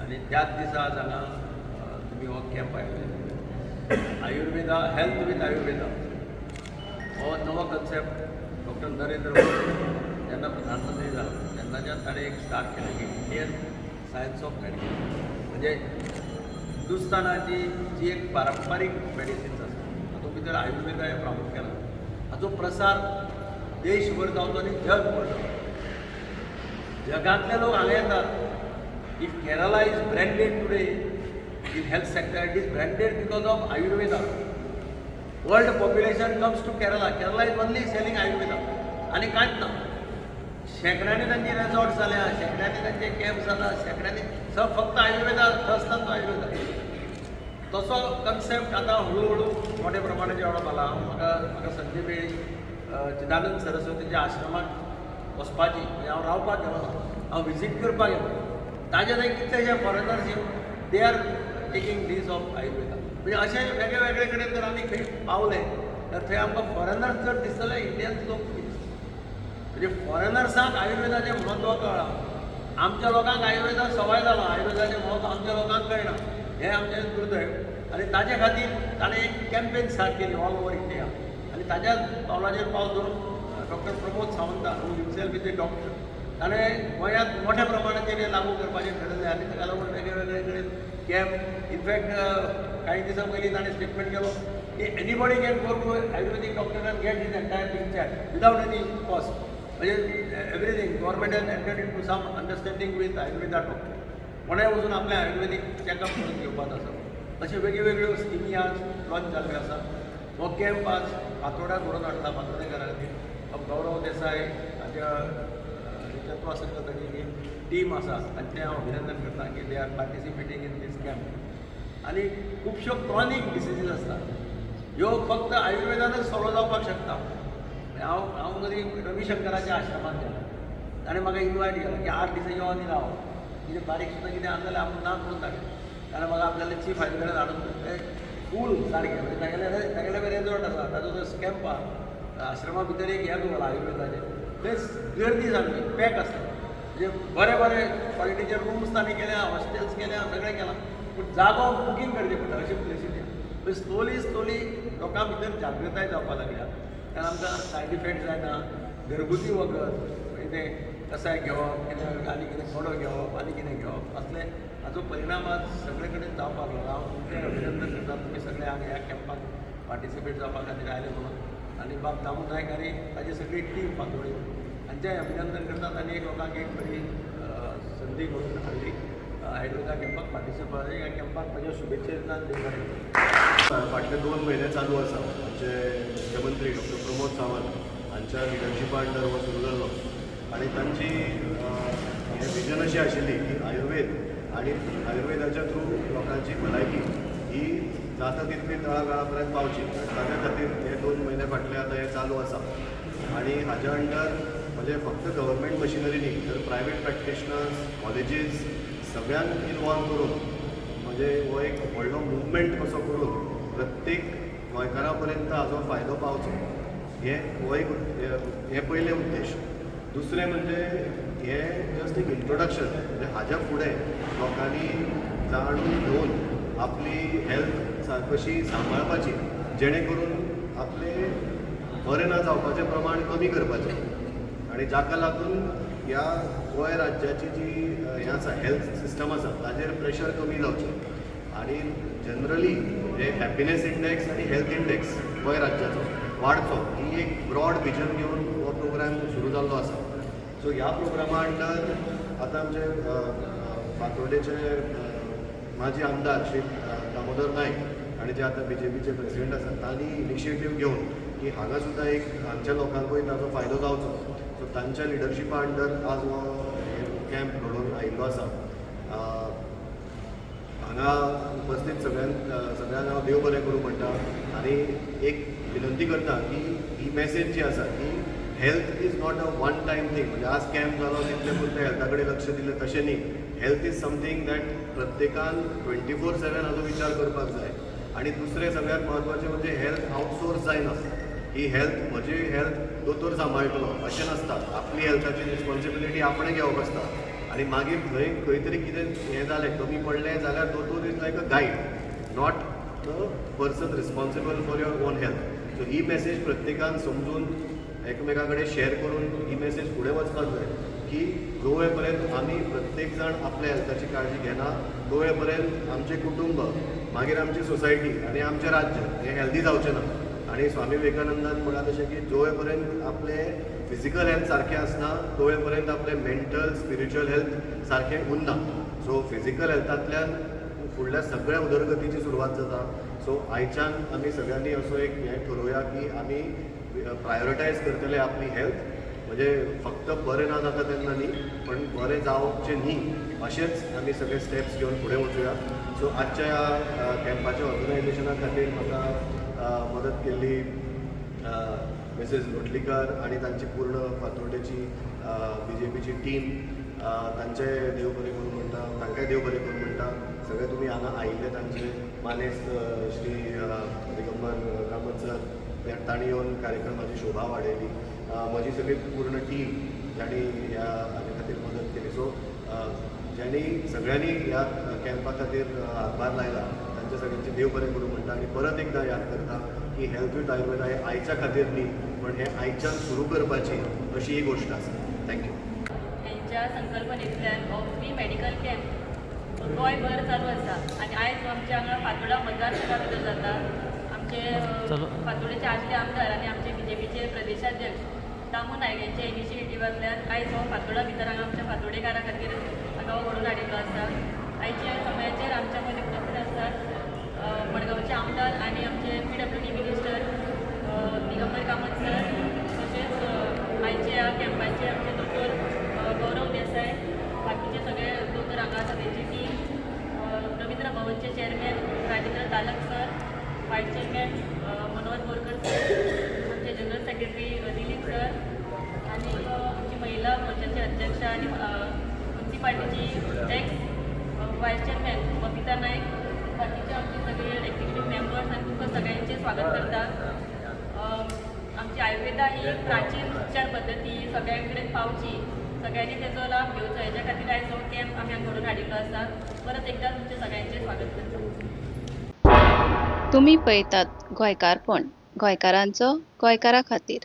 आनी त्याच दिसा आज हांगा तुमी हो कॅम्प आयोजीत केला. आयुर्वेदा, हेल्थ विथ आयुर्वेदा हो नवो कन्सेप्ट डॉक्टर नरेंद्र मोदी जेन्ना प्रधानमंत्री जालो तेन्नाच्यान ताणें एक स्टार्ट केलें की इंडियन सायन्स ऑफ मेडिसिन, म्हणजे हिंदुस्थानाची जी एक पारंपारीक मेडिसिन्स आसा, तातूंत भितर आयुर्वेदा हें प्रामुख्यान आसा. हाचो प्रसार देशभर जावचो आनी जगभर जावचो. जगांतले लोक हांगा येतात. If Kerala is branded today in health sector, it is branded because of Ayurveda. World population comes to Kerala. Kerala is only selling Ayurveda आनी कांयच ना. शेंकड्यांनी तांची रेजॉर्ट जाल्या, शेंकड्यांनी तांचे कॅम्प जाला, शेंकड्यांनी सब फक्त आयुर्वेदा थंय तो आयुर्वेदा. तसो कन्सेप्ट आतां हळू हळू मोठ्या प्रमाणाचेर वाडप आला. हांव म्हाका संदी मेळ्ळी चिदानंद सरस्वतीच्या आश्रमाक वचपाची. म्हणजे हांव रावपाक गेलो ना, हांव विजीट करपाक गेलो. ताजे थंय कितलेशे फॉरेनर्स येवन they are taking this of Ayurveda. म्हणजे अशे वेगळे वेगळे कडेन जर आमी खंय पावले तर थंय आमकां फॉरेनर्स चड दिसतले, इंडियन्स लोक कमी दिसतले. म्हणजे फॉरेनर्सांक आयुर्वेदाचें म्हत्व कळ्ळां, आमच्या लोकांक आयुर्वेदा सवाय जाला. आयुर्वेदाचें म्हत्व आमच्या लोकांक कळना, हें आमचें दुर्दैव. आनी ताजे खातीर ताणें एक कॅम्पेन स्टार्ट केली ऑल ओवर इंडिया. आनी ताज्याच पावलाचेर पावल धरून डॉक्टर प्रमोद सावंता, who himself is a doctor, ताणें गोंयांत मोठ्या प्रमाणाचेर हें लागू करपाचें ठरयलें. आनी ताका लागून वेगळे वेगळे कडेन कॅम्प, इनफॅक्ट कांय दिसां पयलीं ताणें स्टेटमेंट केलो की anybody can go to Ayurvedic doctor and get his entire picture without any cost. म्हणजे everything, government has entered into some understanding with Ayurveda doctor. कोणाय वचून आपलें आयुर्वेदीक चॅकअप करून घेवपाक आसा. अश्यो वेगळ्यो वेगळ्यो स्किमी आज लॉंच जाल्ल्यो आसा. हो कॅम्प आज फातोड्यां घडोवन हाडला फातोडेकारा खातीर. गौरव देसाय हाच्या चत्वा संघ ताची जी टीम आसा, तांचें हांव अभिनंदन करता की they are participating in this camp. आनी खुबश्यो क्रॉनीक डिसिजीस आसता, ह्यो फक्त आयुर्वेदानच सॉल्व जावपाक शकता. हांव मदीं रविशंकराच्या आश्रमांत गेलो. ताणें म्हाका इनवायट केलो की 8 दीस यो आनी राव, कितें बारीक सुद्दां कितें आसा जाल्यार आपूण ना करून दाखय. ताणें म्हाका आपल्याले चीफ हाजे हाडून ते फूल सारकें, म्हणजे तागेले रेजॉर्ट आसा, ताजो जो कॅम्प आहा, आश्रमा भितर एक हें दवरलां आयुर्वेदाचें. थंय गर्दी सामकी, पॅक आसता. म्हणजे बरे बरे क्वॉलिटीचे रुम्स तांणी केल्या, हॉस्टेल्स केल्या, सगळें केलां, पूण जागो बुकींग करची पडटा अशी प्लेसी ती. म्हणजे स्लोली स्लोली लोकां भितर जागृताय जावपाक लागल्या, कारण आमकां सायड इफेक्ट जायना. घरगुती वखद, म्हणजे तें कसाय घेवप, कितें आनी कितें कडो घेवप आनी कितें घेवप असलें, हाचो परिणाम आज सगळे कडेन जावपाक लागला. हांव तुमचें अभिनंदन करता, तुमी सगळे हांगा ह्या कॅम्पाक पार्टिसिपेट जावपा खातीर आयले म्हणून. आनी बाब दामू नायक आनी ताजी सगळी टीम फातोडी हांचें अभिनंदन करतात. आनी एक लोकांक एक बरी संदी घडोवन हाडली आयुर्वेदा कॅम्पाक पार्टिसिपेट. ह्या कॅम्पाक म्हज्यो शुभेच्छा दिता. देव बरें करूं. फाटले 2 म्हयने चालू आसा. आमचे मुख्यमंत्री डॉक्टर प्रमोद सावंत हांच्या लिडरशिपा अंडर हो सुरू जाल्लो आनी तांची हें विजन अशी आशिल्ली की आयुर्वेद आनी आयुर्वेदाच्या थ्रू लोकांची भलायकी ही जाता तितली तळागाळा पर्यंत पावची आनी ताच्या खातीर हे 2 म्हयने फाटले आतां हें चालू आसा. आनी हाज्या अंडर म्हणजे फक्त गव्हर्मेंट मशिनरी न्ही, तर प्रायवेट प्रॅक्टिशनर्स, कॉलेजीस सगळ्यांक इनवॉल्व करून, म्हणजे हो एक व्हडलो मुवमेंट कसो करून प्रत्येक गोंयकारा पर्यंत हाजो फायदो पावचो, हे हो एक हे पयलें उद्देश. दुसरें म्हणजे हें जस्ट एक इंट्रोडक्शन. म्हणजे हाज्या फुडें लोकांनी जाणून घेवन आपली हेल्थ कशी सांबाळपाची, जेणे करून आपले बरें ना जावपाचें प्रमाण कमी करपाचें आनी जाका लागून ह्या गोंय राज्याची जी हें आसा, हेल्थ सिस्टम आसा, ताजेर प्रेशर कमी जावचें आनी जनरली म्हणजे हॅपिनेस इंडेक्स आनी हेल्थ इंडेक्स गोंय राज्याचो वाडचो, ही एक ब्रॉड विजन घेवन हो प्रोग्राम सुरू जाल्लो आसा. सो ह्या प्रोग्रामा अंडर आतां आमचे अ, अ, फातोर्डेचे माजी आमदार श्री दामोदर नायक आनी जे आतां बीजेपीचे प्रेसिडेंट आसात, तांणी इनिशिएटीव घेवन की हांगा सुद्दां एक हांगच्या लोकांकूय ताजो फायदो जावचो, सो तांच्या लिडरशिपा अंडर आज हो कॅम्प घडोवन आयिल्लो आसा. हांगा उपस्थित सगळ्यांक हांव देव बरें करूं म्हणटा आनी एक विनंती करता की ही मॅसेज जी आसा की health is not a one time thing. म्हणजे आज कॅम्प जालो, तितले पुरतें हेल्था कडेन लक्ष दिलें, तशें न्ही. हेल्थ is something that प्रत्येकान 24/7 हाजो विचार करपाक जाय. आनी दुसरें सगळ्यात म्हत्वाचें म्हणजे हेल्थ आउटसोर्स जायना. ही हेल्थ, म्हजी हेल्थ दोतोर सांबाळटलो अशें नासता. आपली हेल्थाची रिस्पॉन्सिबिलिटी आपणें घेवप आसता. आनी आनी मागीर थंय खंय तरी कितें हें जालें, कमी पडलें जाल्यार दोतोर is like a guide, not the person responsible for your own health. So he message प्रत्येकान समजून एकमेका कडेन शेअर करून ही मॅसेज फुडें वचपाक जाय की जो वेळ पर्यंत आमी प्रत्येक जाण आपल्या हेल्थाची काळजी घेना तो वेळ पर्यंत आमचें कुटुंब, मागीर आमची सोसायटी आनी आमचें राज्य हें हेल्दी जावचें ना. आनी स्वामी विवेकानंदान म्हळां तशें की जो वेळ पर्यंत आपलें फिजिकल हेल्थ सारकें आसना तो वेळ पर्यंत आपलें मेंटल, स्पिरिच्युअल हेल्थ सारकें उरना. सो फिजिकल हेल्थांतल्यान फुडल्या सगळ्या उदरगतीची सुरवात जाता. सो आयच्यान आमी सगळ्यांनी असो एक हें ठरोवया की आमी प्रायोरिटायज करतले आपली हेल्थ. म्हणजे फक्त बरें ना जाता तेन्ना न्ही, पण बरें जावचें न्ही अशेंच आमी सगळे स्टेप्स घेवन फुडें वचुया. सो आजच्या ह्या कॅम्पाच्या ऑर्गनायझेशना खातीर म्हाका मदत केल्ली मिसेस लोटलीकर आनी तांची पूर्ण फातोर्डेची बीजेपीची टीम, तांचे देव बरें करूं म्हणटा, तांकांय देव बरें करूं म्हणटा. सगळे तुमी हांगा आयिल्ले तांचे मानेस्त श्री दिगंबर कामत सर, तांणी येवन कार्यक्रमाची शोभा वाडयली. म्हजी सगळी पूर्ण टीम जांणी ह्या हाजे खातीर मदत केली. सो ज्यांनी सगळ्यांनी ह्या कॅम्पा खातीर हातभार लायला तांच्या सगळ्यांचे देव बरें करूं म्हणटा आनी परत एकदां याद करता की हेल्थ विथ आयुर्वेदा हे आयच्या खातीर न्ही, पण हे आयच्यान सुरू करपाची अशी ही गोश्ट आसा. Thank you. यांच्या संकल्पनेंतल्यान हो फ्री मेडिकल कॅम्प गोंयभर चालू आसा आनी आयज आमच्या हांगा फातोडा मतदारसंघा भितर जाता. आमचे फातोडेचे आदले आमदार आनी आमचे बीजेपीचे प्रदेशाध्यक्ष दामू नायक यांच्या इनिशिएटिवांतल्यान आयज हो फातोडा भितर हांगा आमच्या फातोडेकारां खातीर हांगा हो घडोवन हाडिल्लो आसा. आयच्या समयाचेर आमच्या मदीं उपस्थित आसात मडगांवचे आमदार आनी आमचे PWD minister Digambar Kamat sir, तशेंच आयच्या ह्या कॅम्पाचे आमचे दोतोर गौरव देसाय, बाकीचे सगळे दोतोर हांगा आसा तेंची टीम, रवींद्र भवनचे chairman Rajendra Talak sir, vice chairman Manohar Borkar sir, आमचे जनरल सेक्रेटरी दिलीप सर आनी आमची महिला मोर्चाचे अध्यक्ष आनी मुन्सिपाल्टीची ex vice chairman Babita Naik, बाकीचे आमचे सगळे एक्झिक्युटीव मेंबर्स आनी तुमकां सगळ्यांचें स्वागत करता. आमची आयुर्वेदा ही प्राचीन उपचार पद्दती सगळ्यां कडेन पावची, सगळ्यांनी तेजो लाभ घेवचो हेच्या खातीर आयज हो कॅम्प आमी हांगा घडोवन हाडिल्लो आसा. परत एकदां तुमचें सगळ्यांचें स्वागत करता. तुमी पळयतात गोंयकारपण, गोंयकारांचो गोंयकारा खातीर.